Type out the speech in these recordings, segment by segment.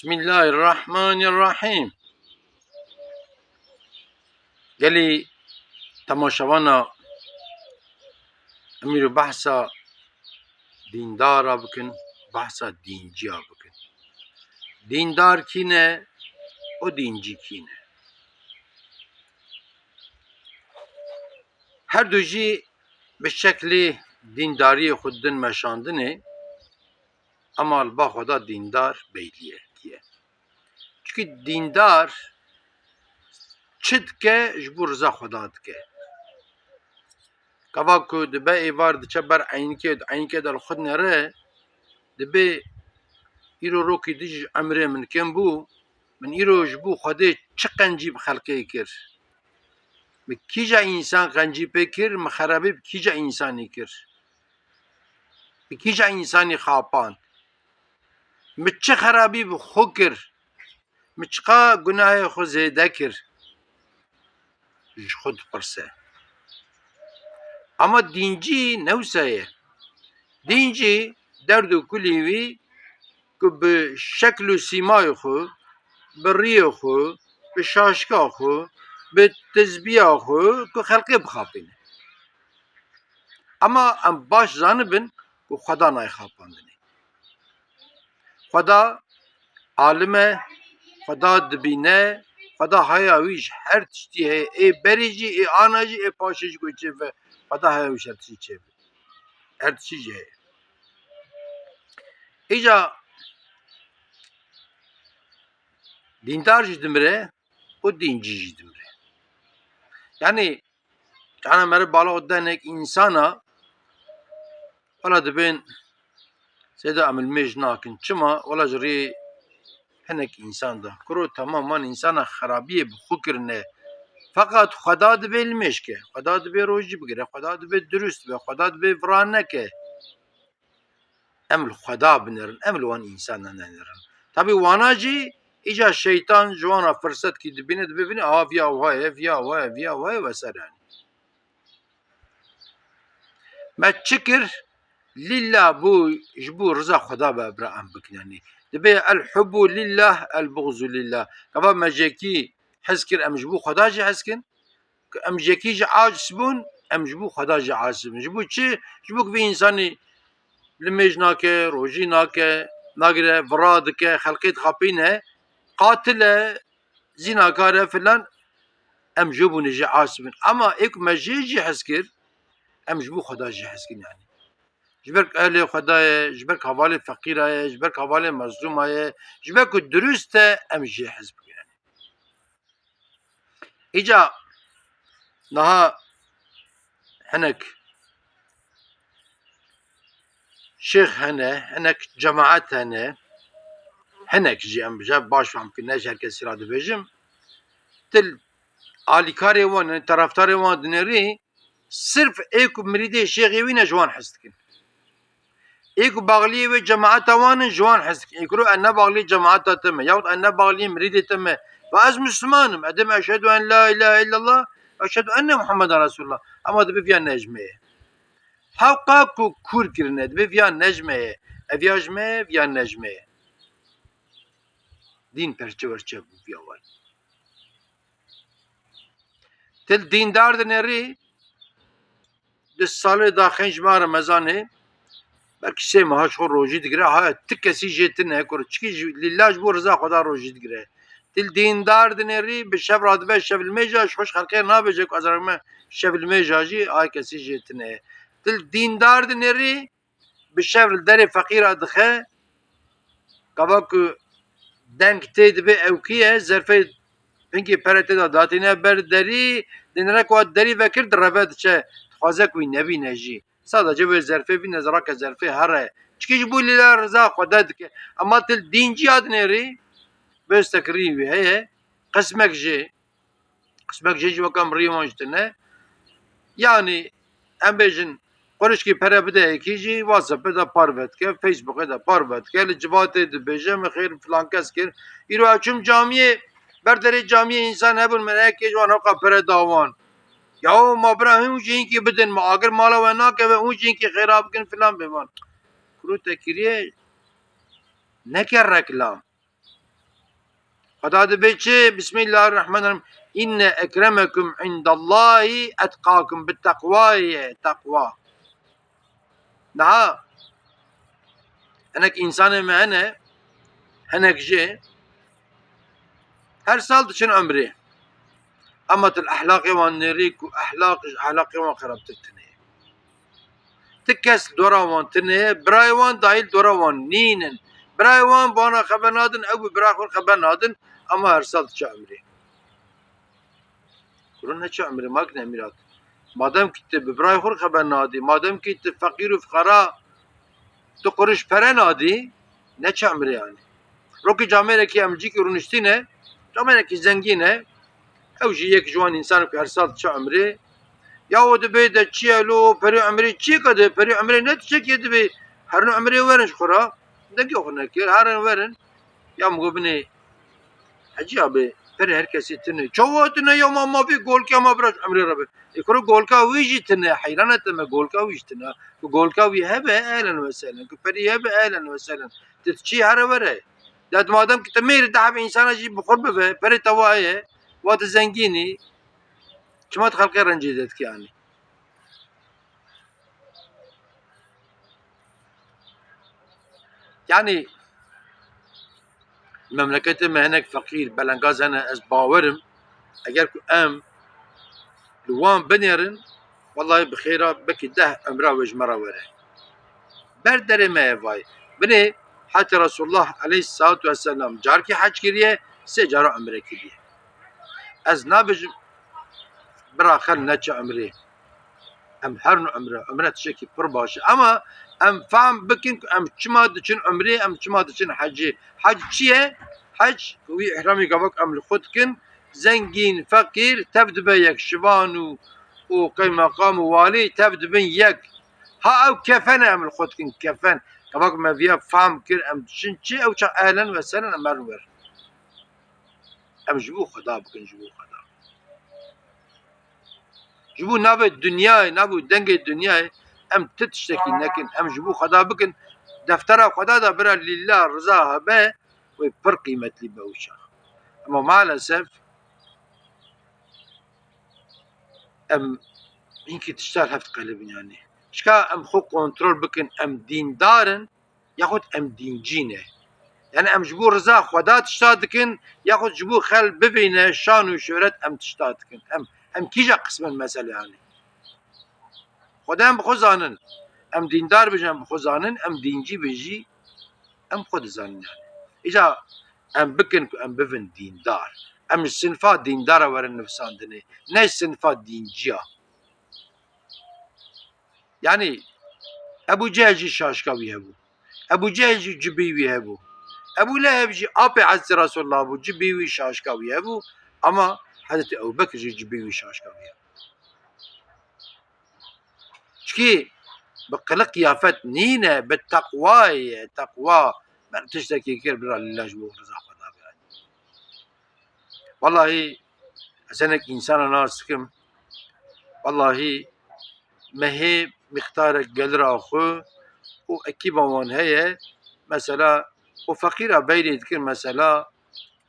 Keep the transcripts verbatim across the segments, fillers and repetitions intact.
Bismillahirrahmanirrahîm. Gelî temaşevana, em îro behsa dîndara bikin, behsa dînciya bikin. Dîndar kî ne û dîncî kî ne? Her du jî bi şeklê dîndariyê xwe din meşandinê, ema li ba Xweda dîndar beyliye, kî ye? Çikî dîndar çi dike, ji bo riza Xweda dike. Gava ku dibe êvar diçe ber eynikê, di eynikê de li xwe dinere, dibê îro rokî din jî emrê min kêm bû, min îro ji bo Xwedê çi qencî bi xelkê kir? Min kîja însan qencî pê kir, min xerabî bi kîja însanî kir? Bi kîja însanî xapand? Min çi xerabî bi xwe kir? Min çiqa gunahê xwe zêde kir? Ji xwe dipirse. Ama dîncî ne wisa ye. Dîncî derd û kulî wî ku bi şekl û sîmayê xwe, bi riyê xwe, bi şaşika xwe, bi tizbiya xwe ku xelkê bixapîne. Ama em baş zanibin ku Xweda nayê xapandinê. Xweda alim e, Xweda dibîne, Xweda haya wî ji her tiştî heye. Ê berê jî, ê ana jî, ê paşê jî ku çêve, Xweda haya wî ji her tiştî çêve. Her tiştî jî heye. Îca dîndar jî dimire û dîncî jî dimire. Yanî, Cana meriv bala û denek însana, wela dibên sêda em li mêj nakin. Çima? Wela ji rê hinek însan de. Kuro temam wan însana xerabiyê bi xwe kirine. Feqat Xweda dibê li mêj ke. Xweda dibê rojî bigire. Xweda dibê dirust be. Xweda dibê vira neke. Em li Xweda binerin, em li wan însanan nenerin. Tabî wana jî îca şeytan ji wan re firsetkî dibîne, dibê bîne, aha viya wiha ye, viya wiha ye, viya wiha ye vesaire yanî. Me çi kir? Lillah bû, ji bo riza Xweda be bira em bikin yanî. Dibê el hubbu lillah, el buxzu lillah. Gava me jekî hez kir, em ji bo Xweda jî hez kin. Ku em ji yekî jî aciz bûn, em ji bo Xweda jî aciz bin. Ji bo çi? Ji bo ku vî însanî li mêj nake, rojî nake, nagire, vira dike, xelkê dixapîne, qatil e, zînakar e filan, em ji bûnê jî aciz bin. Ama ê ku me jê jî hez kir, em ji bo Xweda jî hez kin yanî. Ji ber ku ehlê Xweda ye, ji ber ku hevalê feqîra ye, ji ber ku hevalê mezlûma ye, ji ber ku dirust e, em jê hez bikin yanî. Îca niha hinek şêx hene, hinek cemaet hene, hinek jî em bije baş fam kir, ne ji her kesî re dibêjim. Til alîkarê wan, yanî taraftarê wan dinêrî, sirf ê ku mirîdê şêxê wî ne ji wan hez dikin. Ê ku baxliyê wê cemaeta wan in, ji wan hez dikin. Ê ku ro ez ne baxliyê cemaeta te me, yahut ez ne baxliyê mirîdê te me. Va ez Misliman im, ez dibêm eşhedû en la ilahe illallah, eşhedû enne Muhammeden Resulullah. Ama dibê viya ne ji me ye. Hewqa ku kûr kirine, dibê viya ne ji me ye. Ev ya ji me ye, viya ne ji me ye. Dîn perçe werçe bû viya wan. Til dîndar dinêrî, di salê daxin ji ma Remezanê, belkî sê meha ji xwe rojî digire, ha, ti kesî jê tine, kur çikî ji, lîla ji bo riza Xweda rojî digire. Til dîndar dinêrî, bi şev radibe şevilmêja, ji xwe ji xelkê nabêje ku ez rame şevilmêja jî, ha, kesî jê tine. Til dîndar dinêrî, bi şev li derê feqîra dixe, gava ku deng tê dibe ew kî ye, zerfê pingê pere tê de datîne ber derî, dinêre ku hat derî vekir direve diçe, dixwaze ku wî nebîne jî. Sadece wê zerfê bîne, zerake zerfê here. Çikî ji bo lîla riza Xwede dike. Ema til dînciya dinêrî, bêstekirî wî heye, qismek jê, qismek jê jî weke em rî wan ji tine. Yanî em bêjin, qurişkî pere bide yekî jî, WhatsAppê de parve dike, Facebookê de parve dike, li civatê dibêje, min xêr filan kes kir. Îro ez çûm camiyê, ber derê camiyê însan hebûn, min heke ji wan hewqa pere da wan. Yaw ma bira hûn jî hinkî bidin, ma agir mala we nakeve, hûn jî hinkî xêra bikin filan bê van. Kuro te kiriye, neke reklam. Xweda dibê çi? Bismillahirrahmanirrahîm. Inne ekremekum indallahi etqakum. Bi teqwayê ye, teqwa. Niha hinek însanê me hene, hinek jî her sal diçin umrê. Ama tu li ehlaqê wan nêrî ku ehlaq ji ehlaqê wan xerabtir tune ye. Ti kes dora wan tune ye, birayê wan dahî li dora wan nînin. Birayê wan bi wan re xeber nadin, ew bi birayê xwe re xeber nadin, ama her sal diçe umrê. Kuro neçe umrê, makine Mîrat. Madem ki tu bi birayê xwe re xeber nadî, madem ki tu feqîr û fiqara, tu quriş pere nadî, neçe umrê yani. Rokî camêrekî em cîkî rûniştîne, camêrekî zengîn e, ew jî yek ji wan însan ku her sal diçe umrê. Ya o dibê de çi ye lo, perê umrê çi ye ke de, perê umrê ne tiştekê dibê, herin umrê werin ji xwe re, dengê xwe nekir, herin werin. Ya min got binê, hecî abi, perê her kesê tune. Çawa tune ya ma, ma vê golke ma bira ji umrê re be. Ê kuro golka wî jî tune, heyran e te me golka wî jî tune. Ku golka wî hebe, ehlen ve sehlen. Ku perî hebe, ehlen ve sehlen. Tu diçî here were. Ya madem ki tu mêr de hebe însana jî bi xwe bibe, perê te wa ye, wa tu zengînî, çima tu xelkê rencî de dikî anî? Yani memleketê me hinek feqîr, belengaz hene, ez bawerim, eger ku em li wan binêrin, wellahî bi xêra belkî deh emra wê ji me re were. Ber derê me ye vay. Binê hetê Resulullah aleyhissalatu vesselam carkî hec kiriye, sê cara umre kiriye. Ez nabêjim bira xel neçe umrê. Em herin umre. Umre tiştekî pir baş e. Ama em fehm bikin ku em çima diçin umrê, em çima diçin hecê. Hec çi ye? Hec, wî îhramî gavak em li xwe dikin, zengîn, feqîr, tev dibe yek, şivan û, û qeymeqam û walî tev dibin yek. Ha ew kefen e em li xwe dikin, kefen. Gavak me viya fehm kir, em diçin çi, ew çax ehlen ve sehlen em herin wer. Em ji bo Xweda bikin, ji bo Xweda. Ji bo navê dinyayê, navê dengê dinyayê em ti tiştekî nekin. Em ji bo Xweda bikin. Deftera Xweda de bira lîla riza hebe, wê pir qîmetlî be wisa. Ama maalesef em hinkî tişta hev diqelibin yani. Çika em xwe kontrol bikin, em dîndar in, yaxud em dîncî ne? Yani em ji bo riza Xweda tişta dikin, yaxud ji bo xelk bivîne şan û şohret em tişta dikin? Em, em kîja qism in mesele yani? Xweda em bi xwe zanin. Em dîndar bijin, em bi xwe zanin, em dîncî bin jî, em xwe dizanin yani. Îca em bikin ku em bibin dîndar. Em ji sinfa dîndara werin nivîsandinê, ne ji sinfa dînciya. Yani Ebu Cehil jî şaşka wî hebû. Ebu Cehil jî cibî wî hebû. Ebu Leheb jî apê Hezretî Resulullah bû, cibî wî şaşka wî hebû. Ama Hezretî Ebu Bekir jî cibî wî şaşka wî hebû. Çikî bi qilik qiyafet nîne, bi teqwayê ye, teqwa. Ber tiştekî kir, bira lîla ji bo riza Xweda be. Wellahî, ez hinek însana nas dikim. Wellahî, me hê mîqdarek gelira xwe û ekîba wan heye. Mesela, û feqîra beyrê dikir, mesela,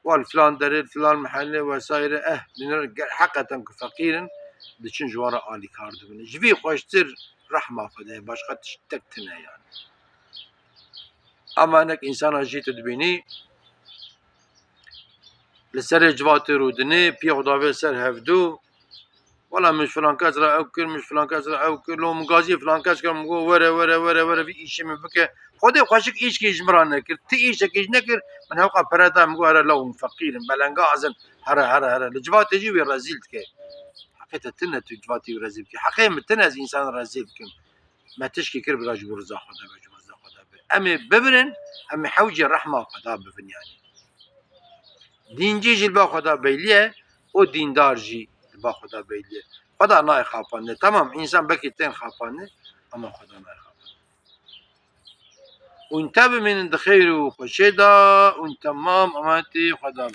wal filan derê, filan mehelle vesaire, eh, dinir, ger heqeten ku feqîr in, diçin ji wan re alîkar dibin. Ji vî xweştir rehma Xwedê, başqa tiştek tune yani. Ama hinek însana jî tu dibînî, li serê civatê rûdinê, piyê xwe davê ser hevdû, wela min ji filan kes re ew kir, min ji filan kes re ew kir, lo min gazî filan kes kir, min got, were, were, were, were, vî îşê min bike. Xwedê xweşik îşkî ji min re nekir, ti îşekî jî nekir, min hewqa pere da, min got, here law, hûn feqîr in, belengaz in, here, here, here. Li civatê jî wî rezîl dike. Heqê te tune tu civatê wî rezîl bikî. Heqê min tune ez însan rezîl bikim. Me tişkî kir bira ji bo riza Xweda be, ji bo riza Xweda be. Em ê bimirin, em ê hewcê rehma Xweda bibin yani. Dîncî jî li ba Xweda beyliye, û dîndar jî li ba Xweda beyliye. Xweda nayê xapandine. Tamam, însan belkî tên xapandine, ama Xweda nayê xapandine. Hûn te bimînin di xeyr û xweşê de, hûn temam emanetî Xweda be.